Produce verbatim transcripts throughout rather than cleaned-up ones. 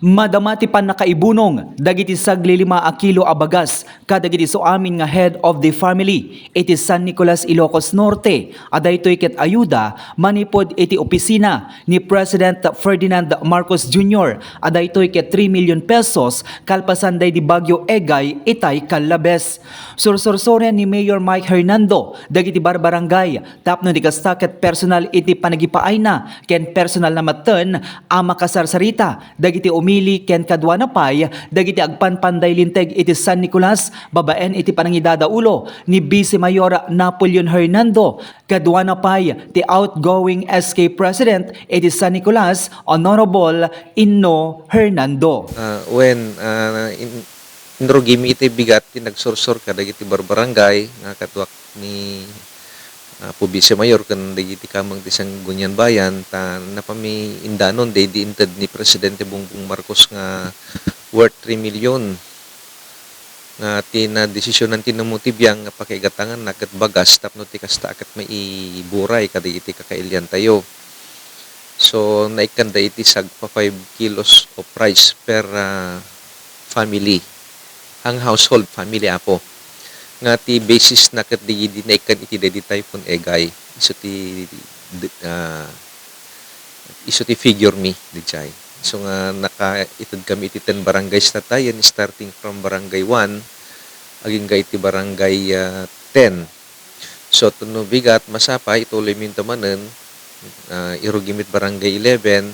Madama ti pannakaibunong dagiti saglilima a kilo a bagas kadagiti isuamin nga head of the family iti San Nicolas, Ilocos Norte, a daytoy ket ayuda manipud iti opisina ni President Ferdinand Marcos Junior a daytoy ket three million pesos kalpasan daydi Bagyo Egay itay Callabes. Sursursuren ni Mayor Mike Hernando dagiti barbarangay tapno di kasta ket personal iti panagipaayna ken personal na metten a makasarsarita dagiti umili ken kaduana pay dagiti agpanpanday linteg iti San Nicolas babaen iti panangidadaulo ni Vice Mayor Napoleon Hernando, kaduana pay ti outgoing S K President iti San Nicolas, Honorable Inno Hernando. Ah, wen, ah, in-, inrugimi iti bigat ti nagsursor kadagiti barbarangay nga kaduak ni, ah, Apo Vice Mayor ken dagiti kameng ti Sangguniang Bayan ta napami indanon daydi inted ni Presidente Bongbong Marcos nga worth three million nga ti nadesisionan ti namo ti biang nga pakaigatanganna ket bagas tapno ti kasta ket maiburay kadagiti kakailiantayo. So, naikkanda iti sagpa five kilos of rice per, ah, family. Ang household family, apo. Nga ti basis na ket di, di naikkan iti daydi Typhoon Egay. Isu ti, di, ah, isu ti figure mi, di jay. So nga nakaited kami iti ten barangays ta tayen, starting from Barangay one, agingga iti Barangay, ah, ten. So, no bigat, masapay, ituloy minto manen, ah, irugi mit Barangay eleven,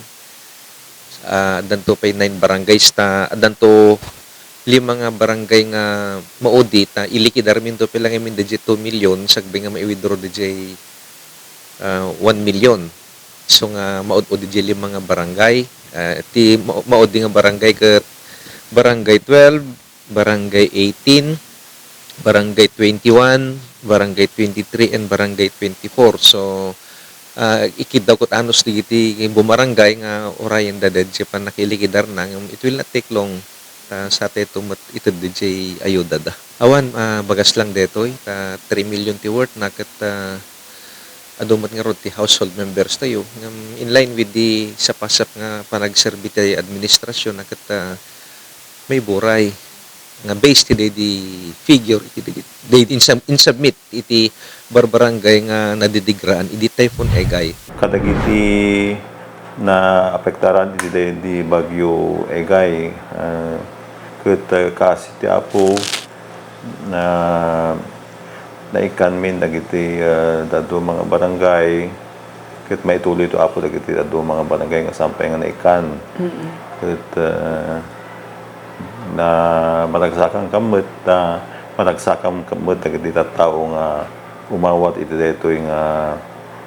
ah, addanto pay nine barangays ta, addanto lima nga barangay nga maudi ta ilikidar minto pay lang min dayjay two million, sakbay nga mai-withdraw dayjay, ah, one million. So nga maud-udi dayjay lima nga barangay, ah, ti ma-, maudi nga barangay ket Barangay twelve, Barangay eighteen, Barangay twenty-one, Barangay twenty-three, and Barangay twenty-four. So, ah, ikiddaw ket anos dagiti bumarangay nga urayenda dayjay pannakilikidarna, ngem it will not take long ta satay met ited dayjay ayudada. Awan, ah, bagas lang daytoy, ta three million ti worth na ket, ah, adu met ngarud ti household members tayo. Ngem in line with the sapasap nga panagserbi ti administrasyon na ket, ah, maiburay nga based ti daydi figure iti daydi, daydi insub-, insubmit iti barbarangay nga nadidigraan idi Typhoon Egay. Kadagiti naapektaran iti daydi Bagyo Egay, ah, ket, ah, kaasi ti Apo, na naikkanmin dagiti, ah, dadduma nga barangay, ket maituloy to, Apo, dagiti dadduma nga barangay nga saan pay nga naikkan. Mm-mm. Ket, ah, na maragsakan ka met, ah, maragsakan ka met dagiti tattao nga umawat iti daytoy nga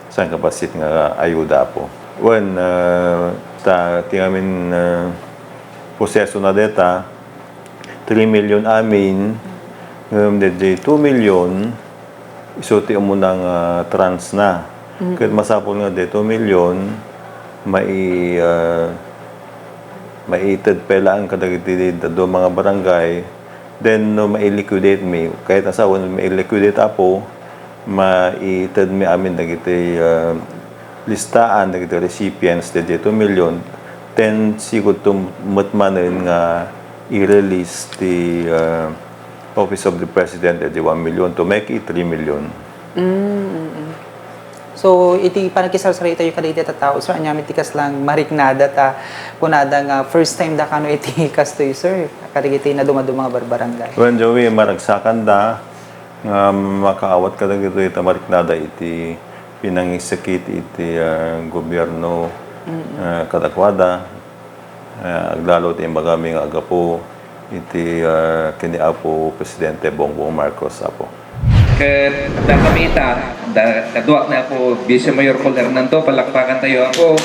sangkabassit nga ayuda, Apo. Wen, ah, ta, ti ngamin, ah, proseso na deta, three million amin, ngem dayjay two million, isu ti umuna nga tranche na. Mm. Ket masapul nga dayjay two million, mai-, ah, maited pay laeng kadagiti dadduma nga barangay. Then, no mai-liquidate mi, ket no saan a mai-liquidate, Apo, maitedmi amin dagiti, ah, listaan dagiti recipients dayjay two million, then sigud to met manen nga i-release ti, ah, Office of the President dayjay one million to make it three million. Mm, mm, mm. So, iti panakisarsaritayo kadagiti tattao, sir, ania met ti kasla mariknada ta kunada nga first time da kano iti kastoy, sir, kadagiti nadumaduma nga barbarangay? Well, Joey, maragsakanda nga makaawat kadagitoy ta mariknada iti pinangisakit iti, ah, gobierno, Mm-mm. ah, kadakuada. Ah, aglalo ti imbagami nga aggapu iti, ah, ken ni Apo Presidente Bongbong Marcos, Apo. Ket dakami ita, da-, kaduak ni Apo Vice Mayor Col Hernando, palakpakantayo, Apo.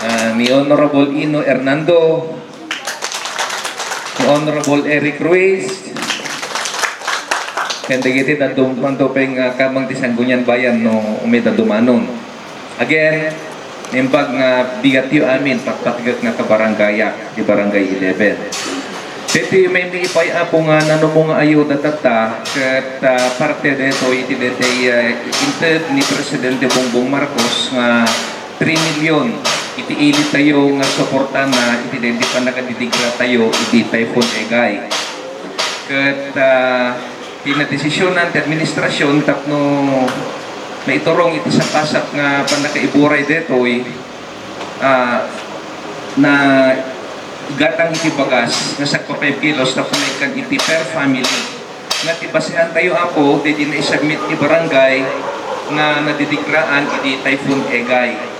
Ah, ni Honorable Ino Hernando, ni Honorable Eric Ruiz, ken dagiti dadduma pay nga kameng ti Sangguniang Bayan no umida dumanon. Again, naimbag nga bigatyo amin, patpatgek nga kabarangayak ti Barangay eleven. Daytoy met ti ipay, Apo, nga nanumo nga ayuda tatta, ket, ah, parte daytoy iti daytoy, ah, inted ni Presidente Bongbong Marcos nga three million iti Iti ili tayo nga suportana iti daydi pannakadidigra tayo idi Typhoon Egay. Ket, ah, ti nadesisionan ti administrasyon tapno maiturong iti sapasap nga pannakaiburay daytoy, ah, na gatang iti bagas nga sagpa five kilos tapno maikkan iti per family. Nga ti basean tayo, Apo, daydi naisubmit ti barangay nga nadidigraan iti Typhoon Egay.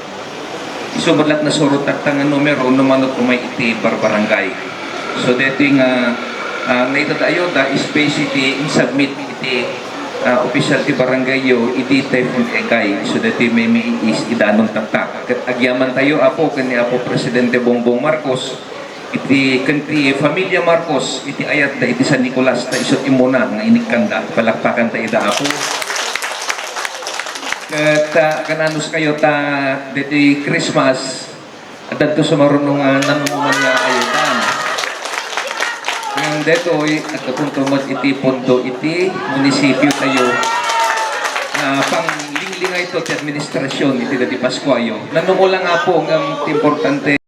Isu met la't nasurot tatta nga numero no mano pay iti barbarangay. So, daytoy nga, ah, naitad a ayuda is base iti insubmit iti, ah, opisyal ti barangayyo iti Typhoon Egay. So, daytoy met, met is idanon tatta. Ket agyaman tayo, Apo, ken ni Apo Presidente Bongbong Marcos, iti, ken ti Familia Marcos, iti ayatda iti San Nicolas, ta isu ti immuna nga inikkanda. Palakpakan ta ida, Apo. Ket, ah, kananos kayo ta daytoy Christmas, addanto sumaruno nga nanunoman nga ayudan. Ngem daytoy, adda punto met iti punto iti munisipyo tayo. Ah, panglinglingayto ti administrasyon iti daydi Paskuayo. Nanumo lang, Apo, ngem ti importante,